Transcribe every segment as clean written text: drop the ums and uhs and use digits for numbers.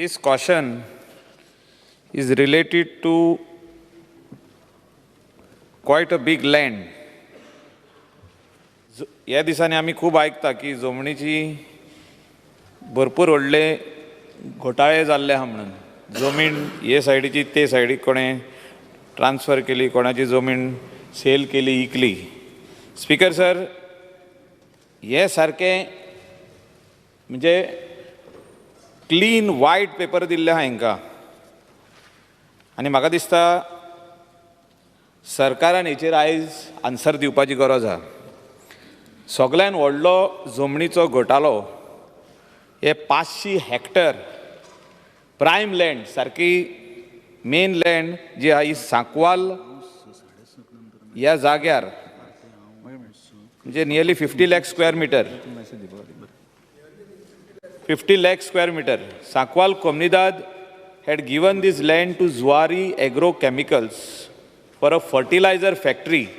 This question is related to quite a big land. ह्या दिसांनी आमी खूब आयकता की जमनीची भरपूर व्हडले घोटाळे जाल्ले आहा म्हणून. जमीन हे सायडीची ते सायडीक कोणें ट्रान्सफर केली, कोणाची जमीन सेल केली, इकली. स्पीकर सर, हे सारकें म्हणजे क्लीन वायट पेपर दिल्ले आहा हेंकां आनी म्हाका दिसता सरकारान हेचेर आयज आन्सर दिवपाची गरज आहा. सगळ्यान व्हडलो जमनीचो घोटालो हे 500 हेक्टर प्रायम लँड, सारकी मेन लँड जी आहा ही सांकवाल ह्या जाग्यार, म्हणजे nearly 50 lakh square metre, 50 lakh square metre. Sancoale Comunidade had given this land to Zuari Agro Chemicals for a fertilizer factory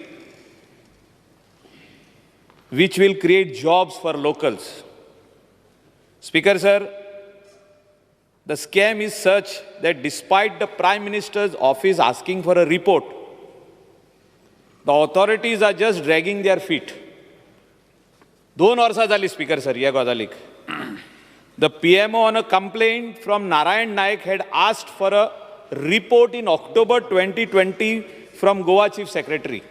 which will create jobs for locals. Speaker sir, the scam is such that despite the Prime Minister's office asking for a report, the authorities are just dragging their feet. 2 वर्सां जाली speaker sir ह्या गजालीक. The PMO on a complaint from Narayan Naik had asked for a report in October 2020 from Goa Chief Secretary.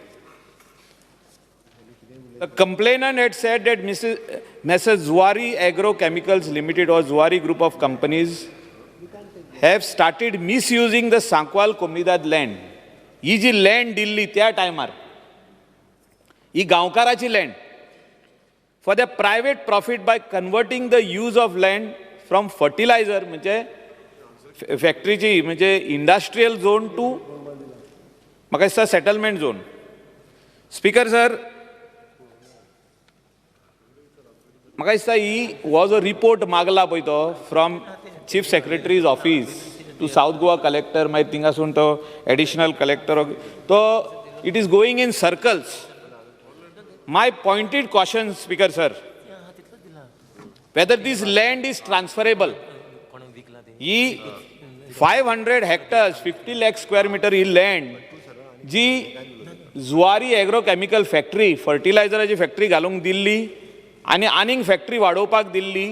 The complainant had said that Mrs. Zuari Agro Chemicals Limited or Zuari Group of Companies have started misusing the Sancoale Comunidade land. He ji land दिल्ली त्या टायमार, ही गांवकाराची land, for their private profit by converting the use of land from fertilizer म्हणजे फॅक्टरीची म्हणजे industrial zone two म्हाका दिसता settlement zone. Speaker sir, म्हाका दिसता ही हो जो रिपोर्ट मागला पळय तो from chief secretary's office to South Goa collector, मागीर थिंगासून तो एडिशनल कलेक्टर, तो it is going in circles. My pointed caution, Speaker sir, whether this land is transferable. He 500 hectares, 50 lakh square meter he land ji Zuari agro chemical factory फर्टिलायझराची factory घालूंक दिल्ली आनी आनीक factory वाडोवपाक दिल्ली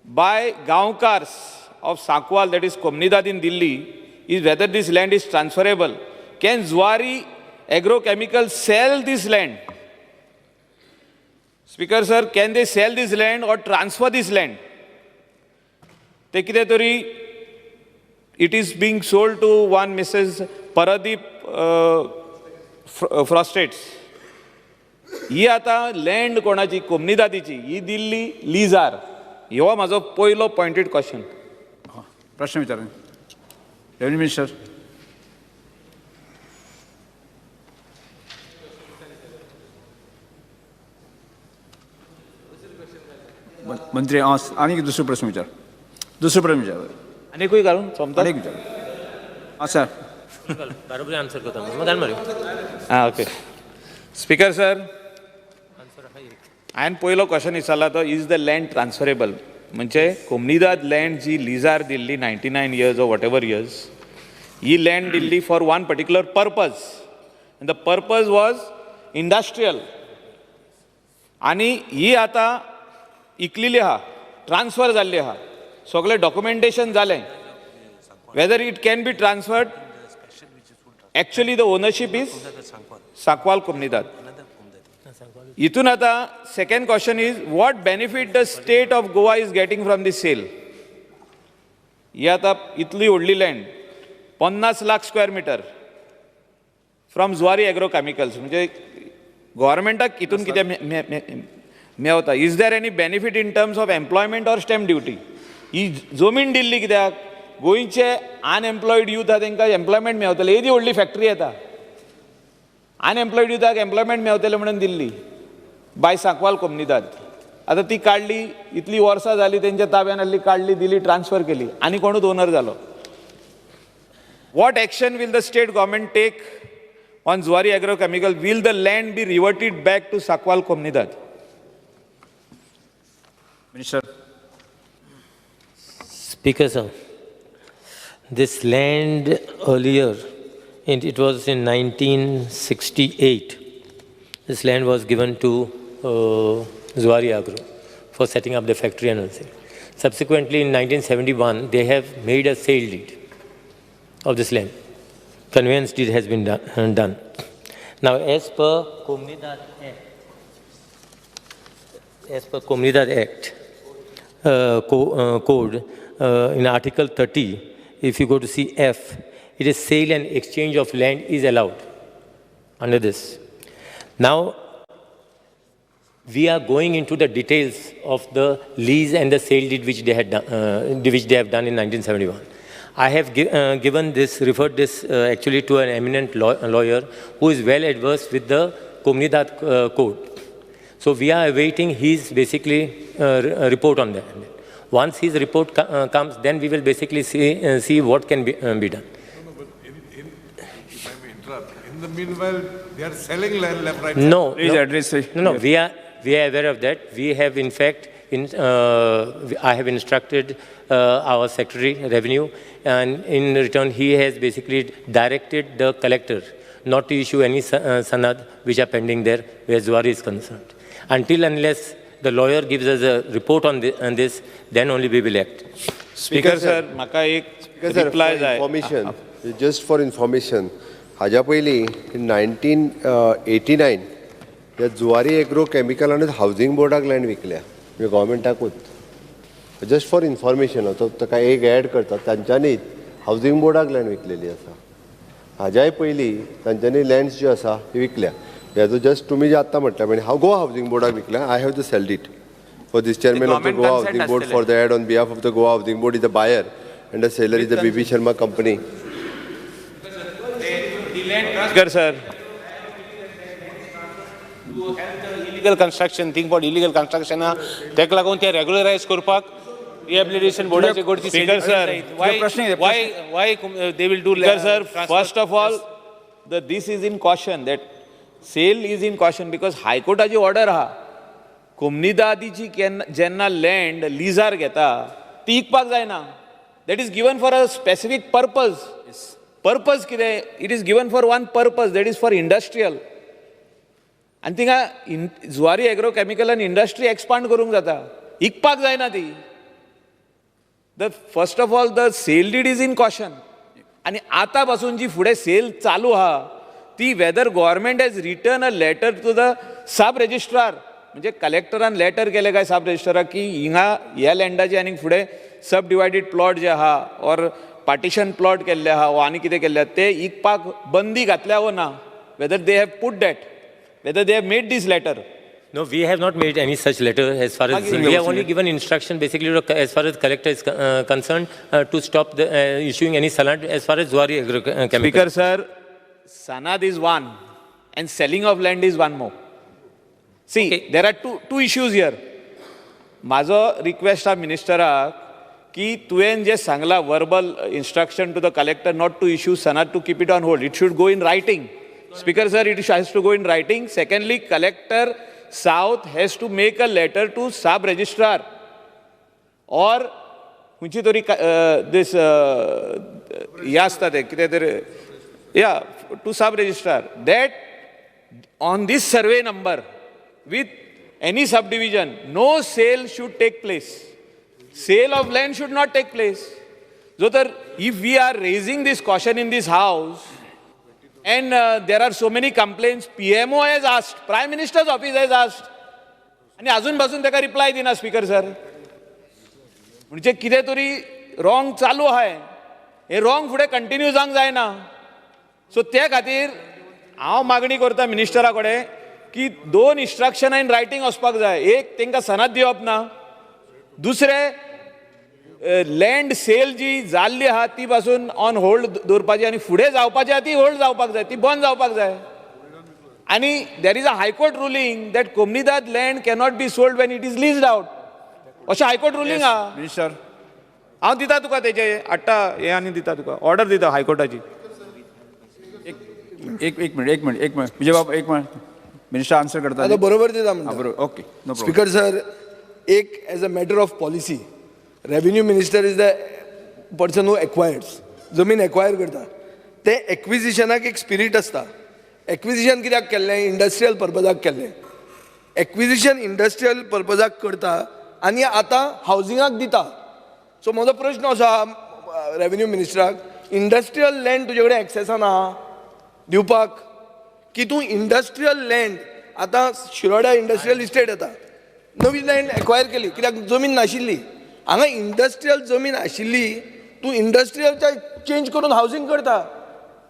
बाय गांवकार्स of Sancoale, that is कोमनिदादीन Delhi, is whether this land is transferable. Can Zuari Agro Chemical sell this land? Speaker sir, can they sell this land or transfer this land? ते कितें तरी it is being sold to one Mrs. Paradeep Phosphates. ही आतां land कोणाची? कोमनिदादीची. ही दिल्ली lizard. हो म्हाजो पयलो pointed question. प्रश्न विचारा रेव्हेन्यू मिनिस्टर. मंत्री आनीक दुसरो प्रश्न विचार. दुसरो प्रश्न विचार. आनीकूय घालून सोमता. आनीक विचार. आं सर. बरोबर आन्सर करता मग घाल मरे. आं ओके स्पीकर सर, हांवें पयलो क्वेश्चन विचारला तो is the land transferable, म्हणजे कोमनिदाद लँड जी lizard Delhi 99 years or whatever years, he land Delhi for one particular purpose and the purpose was industrial, आनी ही आतां इकलेली आहा, ट्रान्सफर जाल्ली आहा, सगळें डॉक्युमेंटेशन जालें. Whether it can be transferred, actually the ownership is Sancoale Comunidade. हितून आतां second question is what benefit the state of Goa is getting from this sale. ही आतां इतली व्हडली land, 50 lakh square metre from Zuari Agro Chemicals, म्हणजे गव्हर्मेंटाक हितून कितें मेवता? Is there any benefit in terms of employment or stamp duty? ही जमीन दिल्ली कित्याक? गोंयचे अनएम्प्लॉयड यूथ आहा तेंकां एम्प्लॉयमेंट मेवतलें. येदी व्हडली फॅक्टरी येता, अनएम्प्लॉयड युथाक एम्प्लॉयमेंट मेवतलें म्हणून दिल्ली बाय सांकवाल कोमनिदाद. आतां ती काडली, इतली वर्सां जाली तेंच्या ताब्यान आहली, काडली, दिली, ट्रान्सफर केली आनी कोणूच ओनर जालो. What action will the state government take on Zuari Agro Chemical? Will the land be reverted back to Sancoale Comunidade? Minister. Speaker sir, this land earlier, and it was in 1968, this land was given to Zuari Agro for setting up the factory and everything. Subsequently, in 1971, they have made a sale deed of this land. Conveyance deed has been done. Now, as per Comunidade Act, Code, in Article 30, if you go to see F, it is sale and exchange of land is allowed under this. Now, we are going into the details of the lease and the sale deed which they had done, which they have done in 1971. I have given this, referred this actually to an eminent lawyer who is well adversed with the Comunidade Code. So we are awaiting his basically report on that. Once his report comes, then we will basically see what can be done. No, but if I may interrupt, in the meanwhile, they are selling land left, right. No, Please no. address it. No, no, we are aware of that. We have, in fact, I have instructed our Secretary, Revenue, and in return, he has basically directed the collector not to issue any sanad which are pending there where Zuari is concerned. Until unless the lawyer gives us a report on this, then only we will act. Speaker sir, म्हाका एक reply जाय. Information, just for information, हाज्या पयलीं 1989 ह्या Zuari agro केमिकलानूच housing बोर्डाक land विकल्या, म्हणजे गव्हर्मेंटाकूच. Just for information, तो ताका एक एड करता, तांच्यांनीच हावजींग बोर्डाक लँड विकलेली आसा. हाज्याय पयलीं तांच्यांनी लँड्स ज्यो आसा ती विकल्या. हेजो जस्ट तुमी जे आत्तां म्हटल्या म्हणजे हांव गोवा हावजींग बोर्डाक विकल्या. I have the sell it for this chairman of the Goa Housing Board for the ad on behalf of the Goa Housing Board is the buyer and the seller is the B B Sharma company. Speaker sir, illegal construction thing for illegal construction ताका लागून ते रेगुलरायज करपाक rehabilitation बोर्डाचे कडची. Speaker sir, why why they will do? Speaker sir, first of all, this is in caution, that sale is in caution because हायकोर्टाची order आहा. कोमनिदादीची जेन्ना land lizard घेता ती विकपाक जायना. That is given for a specific purpose. Purpose कितें? It is given for one purpose, that is for industrial. आनी थिंगा Zuari agro केमिकलान industry expand करूंक जाता, विकपाक जायना ती. The first of all the sale deed is in caution. आनी आतां पासून जी फुडें सेल चालू आहा ती whether government has written a letter to the sub registrar, म्हणजे कलेक्टरान लेटर केलें काय सब रजिस्ट्राराक की हिंगा ह्या लँडाचे आनीक फुडें सब डिवायडीड प्लॉट जे आहा ऑर पार्टिशन प्लॉट केल्ले आहा वो आनी कितें केल्ले आहा ते इकपाक बंदी घातल्या वो ना, whether they have put that, whether they have made this letter. No, we have not made any such letter as far as we have only given instruction basically to, as far as collector is concerned to stop the issuing any sanad as far as Zuari Agro Chemical. Speaker sir, sanad is one and selling of land is one more. See, okay, there are two issues here. म्हाजो request आहा मिनिस्टराक की तुवें जें सांगलां verbal instruction to the collector not to issue sanad, to keep it on hold, it should go in writing. Speaker sir, it has to go in writing. Secondly, collector South has to make a letter to sub registrar or खंयची तरी दीस हें आसता तें कितें तरी या to sub registrar that on this survey number with any sub division no sale should take place. Sale of land should not take place. जो तर if we are raising this caution in this house and there are so many complaints, PMO has asked, Prime Minister's office has asked, आनी अजून पासून ताका reply दिना speaker sir. म्हणजे कितें तरी रॉंग चालू आहा, हें रॉंग फुडें कंटिन्यू जावंक जायना. सो ते खातीर हांव मागणी करता मिनिस्टरा कडेन की दोन इन्स्ट्रक्शनां इन रायटींग वचपाक जाय. एक, तांकां सनद दिवप ना. दुसरें, लँड सेल जी जाल्ली आहा ती पासून ऑन होल्ड दवरपाची आनी फुडें जावपाची आहा ती होल्ड जावपाक जाय, ती बंद जावपाक जाय. आनी there is a high court ruling that Comunidade land cannot be sold when it is leased out, अशें हायकोर्ट रुलींग आहा. मिनिस्टर, हांव दिता तुका तेजे हाडटा हें आनी दिता तुका ऑर्डर दिता हायकोर्टाची. एक एक मिनिट, एक मिनिट, एक मिनिट विजय बाब, एक मिनिट. मिनिस्टर आन्सर करता आतां बरोबर दिता म्हणटा. बरोबर, okay, no problem. Speaker sir, एक as a matter of policy, revenue minister is the person who acquires, जमीन एक्वायर करता ते एक्विजिशनाक एक स्पिरीट आसता. एक्विजिशन कित्याक केल्लें? इंडस्ट्रियल पर्पजाक केल्लें. एक्विजिशन इंडस्ट्रियल पर्पजाक करता आनी आतां हावजिंगाक दिता. सो म्हजो प्रश्न असो आहा रेवेन्यू मिनिस्टराक, इंडस्ट्रियल लँड तुजे कडेन एक्सेसान आहा दिवपाक की तूं इंडस्ट्रियल लँड आतां शिरोड्या इंडस्ट्रियल इस्टेट येता, नवी लँड एक्वायर केली कित्याक जमीन नाशिल्ली. हांगा इंडस्ट्रियल जमीन आशिल्ली, तूं इंडस्ट्रियलच्या चेंज करून हावजींग करता.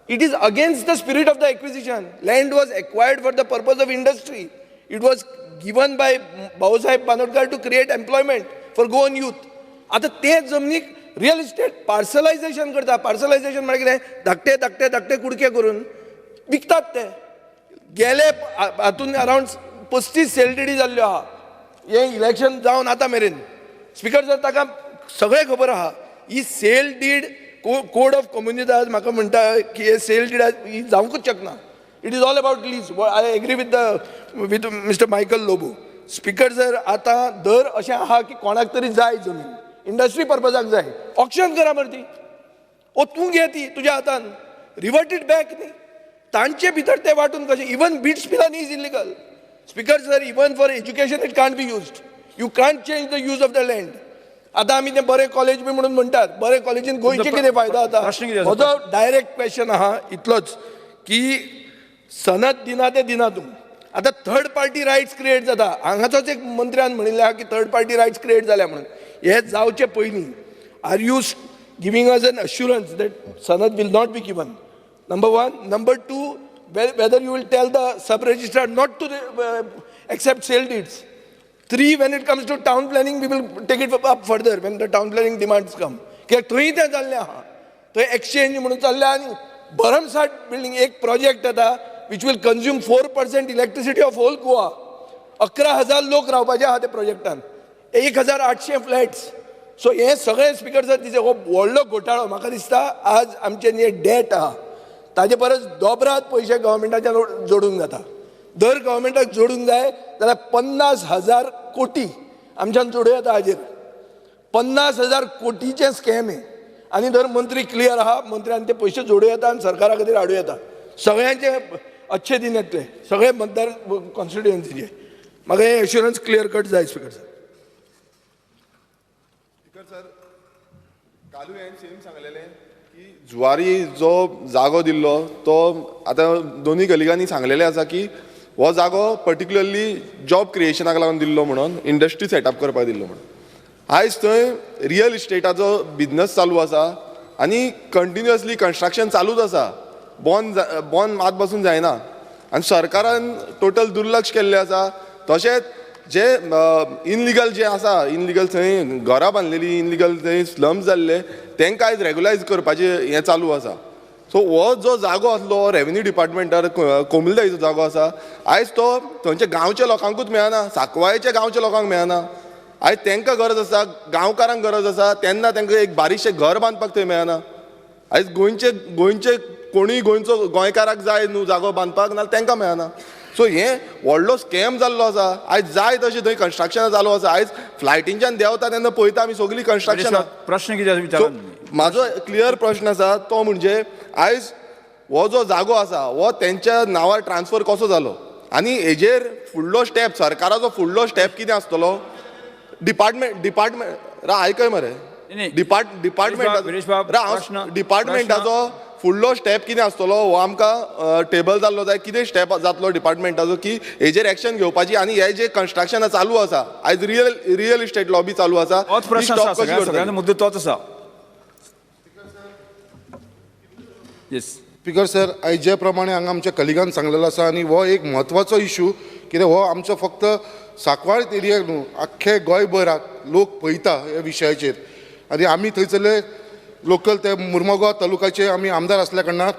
It is against the spirit of the acquisition. Land was acquired for the purpose of industry. It was given by Bhausaheb Bandodkar to create employment for Goan youth. आतां ते जमनीक real estate पार्सलायझेशन करता. पार्सलायझेशन म्हळ्यार कितें? धाकटे धाकटे धाकटे कुडके करून विकतात ते. गेले हातून अरावंड 35 सेल डिडी जाल्ल्यो आहा हें इलेक्शन जावन आतां मेरेन. स्पिकर सर, ताका सगळें खबर आहा. ही sale deed code of Comunidade म्हाका म्हणटा की हे सेल did he जावंकूच शकना. It is all about lease. I agree with Mister Michael Lobo. Speaker sir, आतां दर अशें आहा की कोणाक तरी जाय जमीन, इंडस्ट्री पर्पजाक जाय, ऑक्शन करा मरे ती. ओ तूं घे ती तुज्या हातान, रिवर्ट it back न्ही. तांचे भितर ते वांटून कशें? Even BITS Pilani is illegal. Speaker sir, even for education it can't be used. You can't change the use of the land. आतां आमी ते बरे कॉलेज बी म्हणून म्हणटात, बरे कॉलेजीन गोंयचे कितें फायदो जाता? प्रश्न कितें आसा? म्हजो डायरेक्ट क्वेश्चन आहा इतलोच की सनद दिना ते दिना तूं. आतां थर्ड पार्टी रायट्स क्रिएट जाता. हांगाचोच एक मंत्र्यान म्हणिल्लें आहा की थर्ड पार्टी रायट्स क्रिएट जाल्या म्हणून. हें जावचे पयलीं are you giving us an assurance that sanad will not be given? Number one. Number two, whether you will tell the sub registrar not to accept sale deeds. Three, when it comes to town planning, we will take it up further when the town planning demands come. कित्याक थंय तें जाल्लें आहा, थंय exchange म्हणून चल्लें आनी भरमसाठ building. एक प्रोजेक्ट येता which will consume 4% electricity of whole Goa. 11,000 लोक रावपाचे आहा त्या प्रोजेक्टान, 1,800 फ्लॅट्स. सो हें सगळें स्पिकर सर तिचें हो व्हडलो घोटाळो म्हाका दिसता. आज आमचें जें डेट आहा ताजे परस दोबरात पयशे गव्हर्मेंटाच्यान जोडूंक जाता. दर गव्हर्मेंटाक जोडूंक जाय जाल्यार 50,000 कोटी आमच्यान जोडूं येता. हाजेर 50,000 कोटीचें स्कॅम हें. आनी जर मंत्री क्लियर आहा, मंत्र्यान ते पयशे जोडूं येता आनी सरकारा खातीर हाडूं येता. सगळ्यांचे अच्छे दिन येतले, सगळे मतदार कॉन्स्टिट्युएन्सीचे. म्हाका हें एश्युरन्स क्लियर कट जाय स्पिकर सर. स्पिकर सर, कालूय हांवें सेम सांगलेलें की जुवारी जो जागो दिल्लो तो आतां दोनूय कलिगांनी सांगलेलें आसा की हो जागो पर्टिक्युलरली जॉब क्रिएशनाक लागून दिल्लो म्हणून, इंडस्ट्री सेटअप करपाक दिल्लो म्हणून. आयज थंय रियल इस्टेटाचो बिजनस चालू आसा आनी कंटिन्युअसली कन्स्ट्रक्शन चालूच आसा. बॉन बॉन मात बसून जायना आनी सरकारान टोटल दुर्लक्ष केल्लें आसा. तशेंच जे इनलिगल जे आसा, इनलिगल थंय घरां बांदलेली, इनलिगल थंय स्लम्स जाल्ले, तांकां आयज रेगुलायज करपाचें हें चालू आसा. सो हो जो जागो आसलो रेवेन्यू डिपार्टमेंटार कोमुनिदादीचो जागो आसा, आयज तो थंयच्या गांवच्या लोकांकूच मेळना, साकवाळेच्या गांवच्या लोकांक मेळना. आयज तांकां गरज आसा, गांवकारांक गरज आसा, तेन्ना तांकां एक बारीकशें घर बांदपाक थंय मेळना. आयज गोंयचे गोंयचे कोणूय गोंयचो गोंयकाराक जाय न्हू जागो बांदपाक, नाल्यार तांकां मेळना. सो हें व्हडलो स्कॅम जाल्लो आसा. आयज जाय तशें थंय कन्स्ट्रक्शनां चालू आसा. आयज फ्लायटींच्यान देंवता तेन्ना पळयता आमी सगळीं कन्स्ट्रक्शनां. प्रश्न कितें आसा विचारा. म्हाजो क्लियर प्रश्न आसा तो म्हणजे आयज हो जो जागो आसा हो तेंच्या नांवार ट्रान्सफर कसो जालो आनी हेजेर फुडलो स्टेप, सरकाराचो फुडलो स्टेप कितें आसतलो? डिपार्टमेंट डिपार्टमेंट रा आयकय मरे, डिपार्टमेंट रा डिपार्टमेंटाचो फुडलो स्टेप कितें आसतलो हो आमकां टेबल जाल्लो जाय. कितें स्टेप जातलो डिपार्टमेंटाचो की हेजेर एक्शन घेवपाची आनी हे जे कन्स्ट्रक्शनां चालू आसा आयज रियल इस्टेट लॉबी चालू आसा, तोच प्रश्न आसा, सगळ्यांचो मुद्दो तोच आसा. येस स्पिकर सर, आयज जे प्रमाणे हांगा आमच्या कलिगान सांगलेलो आसा आनी हो एक म्हत्वाचो इशू, कित्याक हो आमचो फक्त सांकवाळ एरियाक न्हू, आख्खे गोंयभराक लोक पळयता ह्या विशयाचेर. आनी आमी थंयसरले लोकल ते मुर्मगांव तालुकाचे आमी आमदार आसल्या कारणान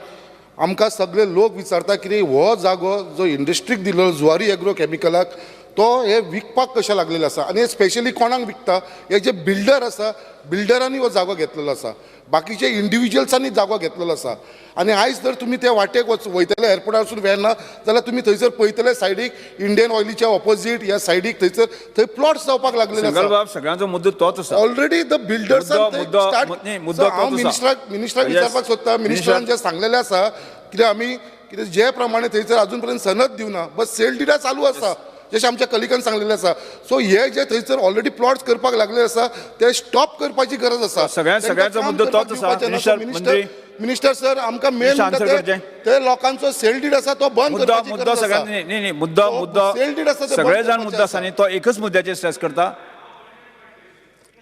आमकां सगळे लोक विचारता कितें हो जागो जो इंडस्ट्रीक दिल्लो जुवारी एग्रो केमिकलाक तो हे विकपाक कशें लागलेले आसा आनी हे स्पेशली कोणाक विकता, हे जे बिल्डर आसा, बिल्डरांनी हो जागो घेतलेलो आसा, बाकीचे इंडिविज्युअल्सांनी जागो घेतलेलो आसा. आनी आयज जर तुमी त्या वाटेक वयतले एअरपोर्टारसून वेर्ना जाल्यार तुमी थंयसर पळयतले सायडीक इंडियन ऑयलीच्या ऑपोजीट ह्या सायडीक थंयसर थंय प्लॉट्स जावपाक लागलेले आसा. बाब, सगळ्यांचो मुद्दो तोच आसा. ऑलरेडी the builders हांव मिनिस्टराक विचारपाक सोदता, मिनिस्टरान जें सांगलेलें आसा कितें आमी कितें जे प्रमाणे थंयसर अजून पर्यंत सनद दिवना, बस सेल डिडा चालू आसा जशें आमच्या कलिकान सांगलेलें आसा. सो हे जे थंयसर ऑलरेडी प्लॉट्स करपाक लागले आसा ते स्टॉप करपाची गरज आसा. सगळ्यांचो मुद्दो तोच आसा. मिनिस्टर सर, आमकां मेन ते लोकांचो सेल did आसा तो बंद करपाची गरज आसा. मुद्दो मुद्दो सेल did आसा, सगळे जाण मुद्दो आसा आनी तो एकच मुद्द्याचेर स्ट्रेस करता.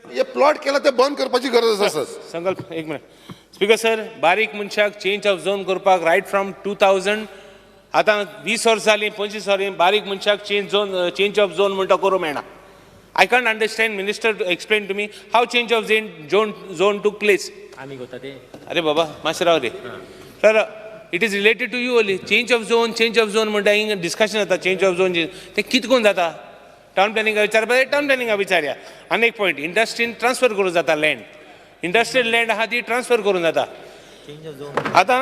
हे प्लॉट केला ते बंद करपाची गरज आसा सर. संकल्प एक मिनिट. स्पीकर सर, बारीक मनशाक चेंज ऑफ झोन करपाक रायट फ्रॉम 2000 आतां 20 वर्सां जालीं, 25 वर्सां बारीक मनशाक चेंज ऑफ झोन म्हणटा करूंक मेळना. I can't understand minister to explain to me how change of zone took place. अरे बाबा मातशें राव रे sir, it is related to you only. Change of zone म्हणटा हिंग डिस्कशन जाता. चेंज ऑफ झोन तें कितें करून जाता, टावन प्लॅनिंगा विचारपा, टावन प्लॅनिंगा विचारया. आनी एक पॉयंट, इंडस्ट्रीन ट्रान्सफर करूं जाता लँड, इंडस्ट्रियल लँड आहा ती ट्रान्सफर करूं जाता. आतां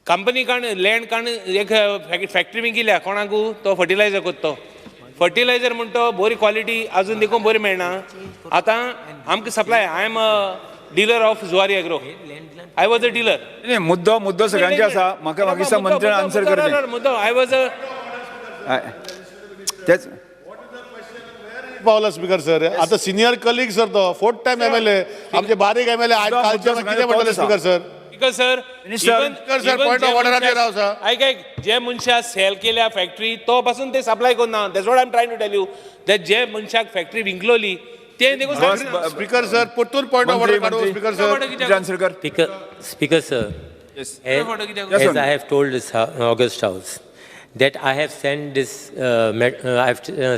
कंपनी काण लँड काण एक फॅक्टरी बी केल्या कोणाकू, तो फर्टिलायजर करता, फर्टिलायजर म्हणटा बरी क्वॉलिटी अजून देखून बरी मेळना. आतां आमकां supply, I am a dealer of Zuari Agro, I was a dealer. मुद्दो मुद्दो सगळ्यांचे आसा. म्हाका म्हाका मंत्र्यान आन्सर करचें. मुद्दो I was a तेच पावला स्पीकर सर. आतां सिनियर कलीग सर, तो फोर्थ टायम एमएलए, आमचे बारीक एमएलए आज कालचे कितें म्हणटले speaker sir? Speaker sir, point of ऑर्डराचेर राव सर. आयक आयक, जे मनशाक सेल केल्या फॅक्टरी तो पासून ते सप्लाय करना. That's what I am trying to tell you, that जे मनशाक फॅक्टरी विंकलोली ते देखून. स्पीकर सर, परतून पॉयंट ऑफ ऑर्डर काडू स्पीकर सर. आन्सर कर. Speaker sir, as I have told this august house that I have sent this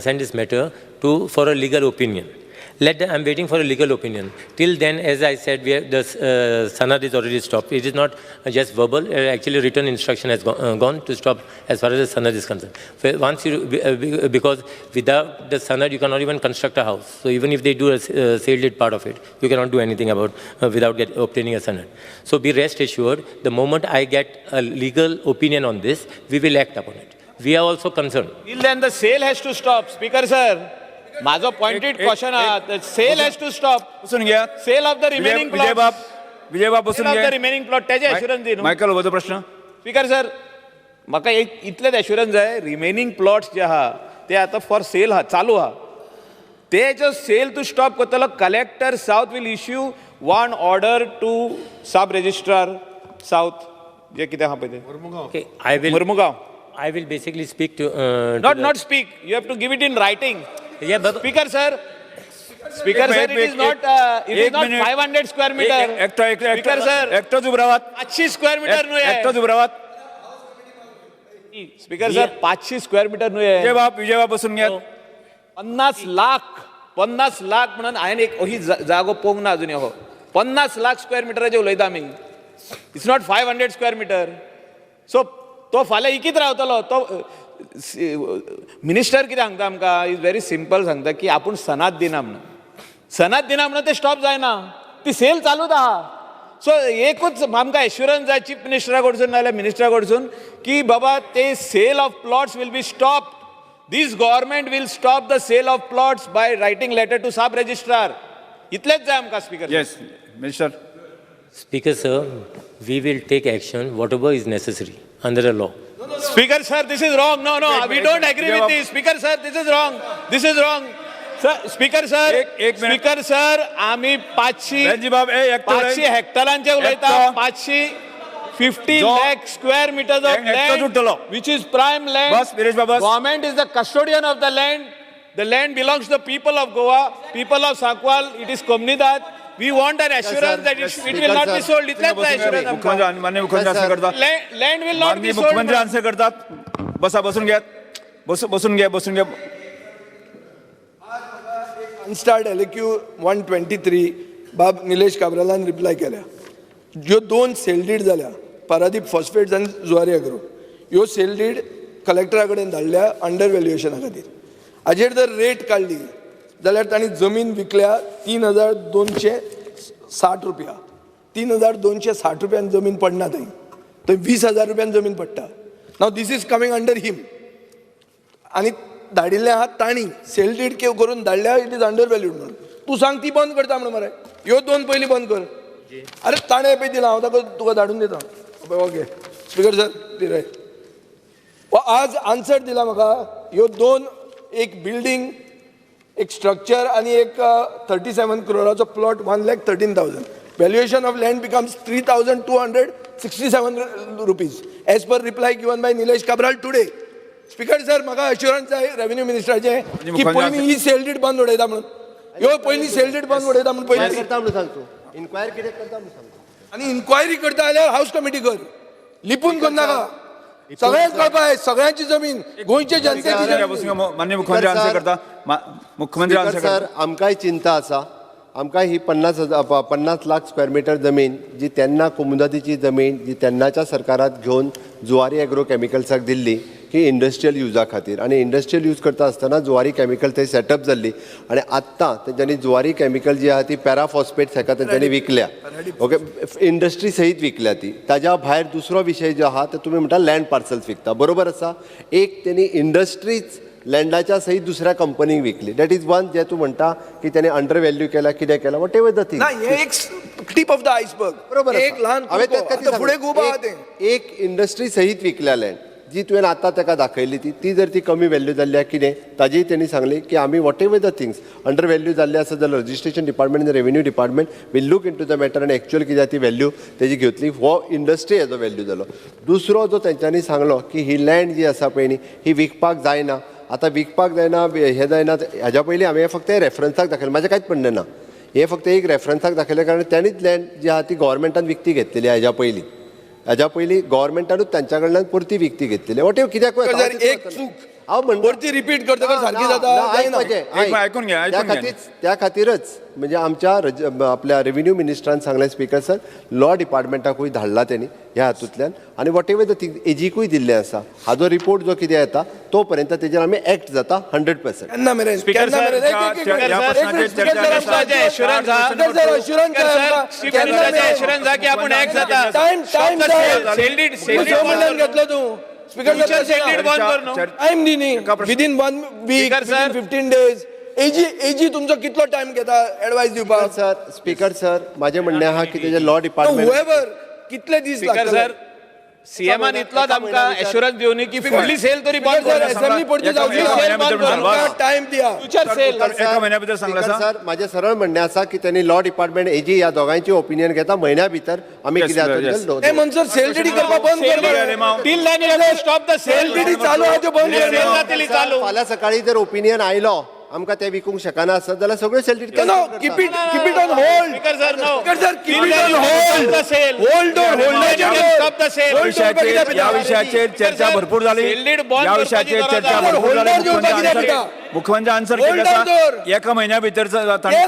sent this matter to for a legal opinion. I'm waiting for a legal opinion. Till then, as I said, we have, the sanad is already stopped. It is not just verbal. Actually, written instruction has gone to stop as far as the sanad is concerned. Once you, because without the sanad, you cannot even construct a house. So even if they do a sale deed part of it, you cannot do anything about without obtaining a sanad. So be rest assured, the moment I get a legal opinion on this, we will act upon it. We are also concerned. Till then, the sale has to stop, Speaker sir. माझो pointed question आहा, sale has to stop. बसून घ्या. Sale of the remaining plot. Vijay बाब बसून घ्या. Of the remaining plot तेजे assurance दी न्हू. Michael, हो प्रश्न. स्पीकर सर, म्हाका एक इतलेच एश्युरन्स जाय, रिमेनिंग प्लॉट्स जे आहा ते आतां फॉर सेल आहा, चालू आहा, ते जो सेल तूं स्टॉप करतलो, collector south will issue one order to sub registrar south, जे कितें आहा पळय तें Mormugao. I will basically speak to not speak, you have to give it in writing. Yeah, but Speaker sir, it is not 500 square meter. Speaker sir, एकटोच उबो रावात. 500 square meter न्हय. एकटोच उबो रावात. स्पीकर सर, 500 स्क्वेअर मीटर न्हय. विजय बाब बसून घेत. 50 लाख म्हणून हांवें एक ही जागो पळोवंक ना अजून. हो 50 लाख स्क्वेअर मिटराचेर उलयता आमी. It's not 500 square meter. So तो फाल्यां इकीत रावतलो. तो मिनिस्टर कितें सांगता आमकां, is very simple सांगता की आपूण सनाद दिना म्हणून. सनाद दिना म्हणून ते स्टॉप जायना, ती सेल चालूच आहा. सो एकूच आमकां एश्युरन्स जाय चीफ मिनिस्टरा कडसून नाजाल्यार मिनिस्टरा कडसून की बाबा ते sale of plots will be stop. This government will stop the sale of plots by writing letter to sub registrar. इतलेंच जाय आमकां speaker. Yes minister. Speaker sir, we will take action whatever is necessary under the law. Speaker sir, this is wrong. No, no, we don't agree with this. Speaker sir, this is wrong. This is wrong. Sir, Speaker sir, Speaker sir, आम्ही 500 हेक्टरांचे उलयता, 550 lakh square meters of land, which is prime land. Government is the custodian of the land. The land belongs to the people of Goa, people of Sankwal. It is Comunidade. We want an assurance that it will not be sold. इतलेंच assurance आमकां. माननीय मुख्यमंत्री answer करतात. Land will not be sold. मुख्यमंत्री answer करतात. बसा, बसून घ्या. बसून घ्या, बसून घ्या. अनस्टार्ड LAQ 123 बाब निलेश काब्रालान रिप्लाय केल्या. ज्यो दोन सेल did जाल्या, पारादीप फॉस्फेट्स आनी जुवारी अग्रो, ह्यो सेल did कलेक्टरा कडेन धाडल्या अंडर व्हॅल्युएशना खातीर. हाजेर जर रेट काडली जाल्यार तांणी जमीन विकल्या 3260 रुपया. 3260 रुपयान जमीन पडना थंय, थंय 20,000 रुपयान जमीन पडटा. Now this is coming under him. आनी धाडिल्लें आहा तांणी सेल डीड करून धाडल्या, it is under valued म्हणून. तूं सांग ती बंद करता म्हणून मरे. ह्यो दोन पयलीं बंद कर. अरे ताणें पळय दिला, हांव ताका तुका धाडून दिता. ओके स्पीकर सर, दिरे आज आन्सर दिला म्हाका. ह्यो दोन, एक बिल्डींग, एक स्ट्रक्चर आनी एक 37 क्रोराचो plot, 1,13,000. Valuation of land becomes 3267 rupees as per reply given by Nilesh Cabral today. Speaker sir, म्हाका अश्युरन्स जाय रेव्हेन्यू मिनिस्टराचें की पयलीं ही सेल डीड बंद उडयता म्हणून. ह्यो पयलीं सेल डीड बंद उडयता म्हणून पयलीं करता म्हणून सांग तूं. इन्क्वायरी कितें करता म्हणून सांग. आनी इन्क्वायरी करता जाल्यार हावस कमिटी कर, लिपून करनाका. सगळ्यांक कळपा, सगळ्यांची जमीन, गोंयचे जनतेची जमीन. मान्य मुख्यमंत्री आन्सर करता. मुख्यमंत्री आन्सर सर, आमकांय चिंता आसा. आमकां ही 50 लाख स्क्वेअर मिटर जमीन जी तेन्ना कोमुनिदादीची जमीन जी तेन्नाच्या सरकारात घेवन जुवारी एग्रो केमिकल्साक दिल्ली की इंडस्ट्रियल युजा खातीर, आनी इंडस्ट्रियल यूज करता आसतना जुवारी केमिकल थंय सेटअप जाल्ली आनी आत्तां तेंच्यांनी जुवारी केमिकल जी आहा ती पॅराफॉस्फेट्स हेका तेंच्यांनी विकल्या, ओके, इंडस्ट्री सहीत विकल्या ती. ताज्या भायर दुसरो विशय जो आहा तो तुमी म्हणटा लँड पार्सल्स विकता, बरोबर आसा. एक तेणी इंडस्ट्रीज लँडाच्या सहीत दुसऱ्या कंपनीक विकली, that is one. जे तूं म्हणटा की तेणे अंडर व्हॅल्यू केला, कितें केला, what ever the thing. ना, हे एक टीप ऑफ the iceberg, बरोबर. एक ल्हान फुडें खूब आहा तें. एक इंडस्ट्री सहीत विकल्या लँड जी तुवें आतां ताका दाखयली ती जर ती कमी व्हॅल्यू जाल्ली कितें, ताजेय तेणी सांगलें की आमी whatever the things under value जाल्ली आसा जाल्यार रजिस्ट्रेशन डिपार्टमेंट आनी revenue department will look into the matter आनी एक्चुअल कितें ती व्हॅल्यू तेजी घेतली. हो इंडस्ट्री हेजो व्हॅल्यू जालो. दुसरो जो तेंच्यांनी सांगलो की ही लँड जी आसा पळय न्ही ही विकपाक जायना. आतां विकपाक जायना हें जायना, हाज्या पयलीं हांवें फक्त रेफरन्साक दाखयलें, म्हाजें कांयच म्हणणें ना. हें फक्त एक रेफरन्साक दाखयलें कारण तेणीच लँड जी आहा ती गोवोरमेंटान विकती घेतलेली. हाज्या पयलीं गोवोरमेंटानूच तांच्या कडल्यान परती विकती घेतलेली. What ever कित्याक एक चूक हांव म्हणटा परती रिपीट करतकच सारकी जाता. त्या खातीरच म्हणजे आमच्या आपल्या रेव्हेन्यू मिनिस्टरान सांगलें स्पीकर सर, लॉ डिपार्टमेंटाकूय धाडला तेणी ह्या हातूंतल्यान आनी what ever the thing एजीकूय दिल्लें आसा. हाजो रिपोर्ट जो कितें येता तो पर्यंत तेजेर आमी एक्ट जाता 100%. केन्ना मेरेन घेतलो तूं स्पीकर सर? टायम दी न्ही, विदीन 1 वीक, 15 डेज. एजी एजी तुमचो कितलो टायम घेता एडवायस दिवपाक? सर, स्पीकर सर, म्हाजें म्हणणें आहा की तेजें लॉ डिपार्टमेंट हुएवर कितले दीस लागतले? सर, सीएमान इतलोच आमकां एश्युरन्स दिवनी की फुडली सेल तरी बंद कर. असेंब्ली पडची जावची, टायम दिया. फ्युचर सेल एका म्हयन्या भितर सांगला सर. म्हाजें सरळ म्हणणें आसा की त्यांनी लॉ डिपार्टमेंट एजी ह्या दोगांयची ओपिनियन घेता, म्हयन्या भितर आमी कितें ते म्हणसर सेल डीडी करपाक बंद कर. Till then you have to stop the sale. Sale DD चालू आहा त्यो बंद कर. फाल्यां सकाळीं जर ओपिनियन आयलो आमकां ते विकूंक शकना आसत जाल्यार सगळ्यो sale deed. Keep it, keep it on hold. Speaker sir, no. Speaker sir, keep it on hold. Hold on, stop the sale. या विषयाचेर चर्चा भरपूर जाली. या विषयाचेर चर्चा भरपूर जाली. मुख्यमंत्री आन्सर केले आसा एका म्हयन्या भितर.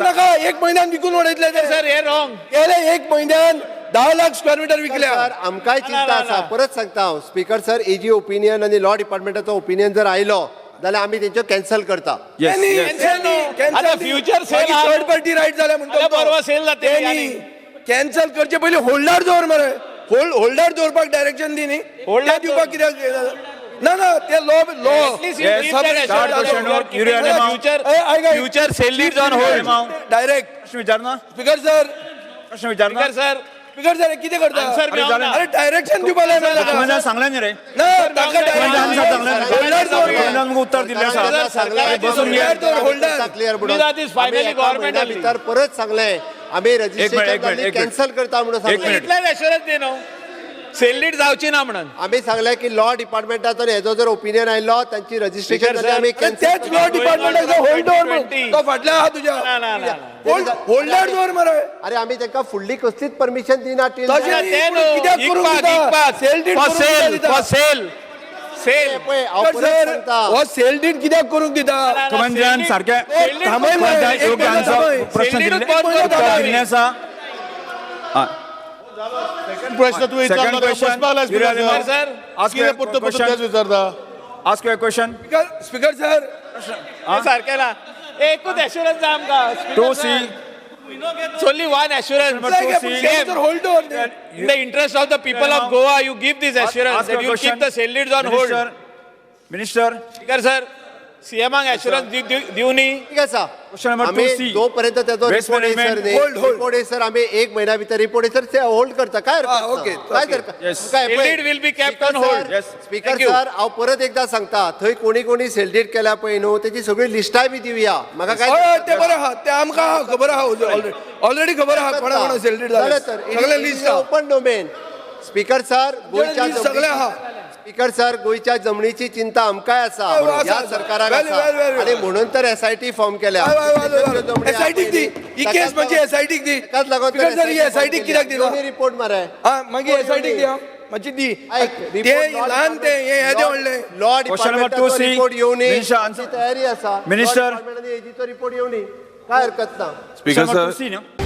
नाका, एक म्हयन्यान विकून उडयतले ते. सर, हे रॉंग केले. एक म्हयन्यान 10 लाख स्क्वेअर मिटर विकल्या. सर, आमकांय चिंता आसा. परत सांगता हांव स्पीकर सर, एजी ओपिनियन आनी लॉ डिपार्टमेंटाचो ओपिनियन जर आयलो जाल्यार आमी तेंच्यो कॅन्सल करता. Future sale third party right जाल्या म्हणटा परवा सेल जाते. कॅन्सल करचे पयलीं होल्डार दवर मरे. होल्डार दवरपाक डायरेक्शन दी न्ही, होल्डार दिवपाक कित्याक ना ना ते law law future sale deeds on hold direct. प्रश्न विचारना स्पीकर सर, प्रश्न विचारना स्पीकर सर. स्पीकर सर कितें करता? अरे डायरेक्शन दिवपाक लाय. सांगलें न्ही रे ना ताका डायरेक्शन उत्तर दिल्लें आसा. बसून फायनली गव्हर्नमेंट भितर परत सांगलें आमी रजिस्ट्रेशन कॅन्सल करता म्हणून सांगलें. इतलें एश्युरन्स दी न्हू सेल डीड जावची ना म्हणून. आमी सांगलें की लॉ डिपार्टमेंटाचो हेजो जर ओपिनियन आयलो तांची रजिस्ट्रेशन आमी तेच लॉ डिपार्टमेंटाचो होल्ड दवर तो फाटल्या आहा तुज्या होल्डर दवर मरे. अरे आमी तांकां फुडली कसलीच परमिशन दिना. कित्याक करूंक दिता सेल डीड? सेल सेल हो सेल डीड कित्याक करूंक दिता? मुख्यमंत्र्यान सारकें प्रश्न दिल्लें आसा. प्रश्न तूं विचारता. Ask your question. Speaker sir, सारकें ना, एकूच एश्युरन्स जाय आमकां. 2C. Only one assurance. Number 2C. Hold दवर. In the interest of the people of Goa, you give this assurance Ask that your you question. keep the sale deeds on hold. Minister, Minister, Speaker sir, CM assurance दिवनी. ठीक आसा. Question number आमी 2C. जोपर्यंत त्याचो Waste report येयसर management. न्ही, Hold, hold. Report येयसर आमी एक म्हयन्या भितर रिपोर्ट येयसर ते होल्ड करता. काय हरकत हा, ना. okay, काय okay. हरकत Yes. काय Sale पळय, deed will be kept Speaker on hold. sir, Yes. Speaker Thank you. Sir, हांव परत एकदा सांगता, थंय कोणी कोणी सेलडीड केल्या पळय न्हू, तेजी सगळी लिस्टाय बी दिवया म्हाका. काय हय, ते बरें आहा, ते आमकां आहा, खबर आहा, ऑलरेडी ऑलरेडी खबर आहा कोणा कोणा सेल डीड जालें जालें. तर सगळें लिस्ट आहा. Open domain. स्पीकर सर, गोंयच्या list सगळें आहा. स्पीकर सर, गोंयच्या जमनीची चिंता आमकांय आसा, हय, आसा, ह्या आसा. सरकाराक Very, आसा very, very. आनी म्हणून तर एसआयटी फॉर्म केल्या. हय, हय, हय, हय. एसआयटीक दी ही केस, म्हणजे एसआयटीक दी. ताकाच लागून स्पीकर सर, ही एसआयटीक कित्याक दिला? रिपोर्ट मरे. हा, मागीर एसआयटीक दी, हा. मातशी दी. ऐक, ते ल्हान, ते हे येदें व्हडलें. Law Question number डिपार्टमेंटाचो 2C. Report येवनी Minister, answer. तयारी आसा. Minister. एजीचो रिपोर्ट येवनी, काय हरकत ना. Speaker sir. 2C, no?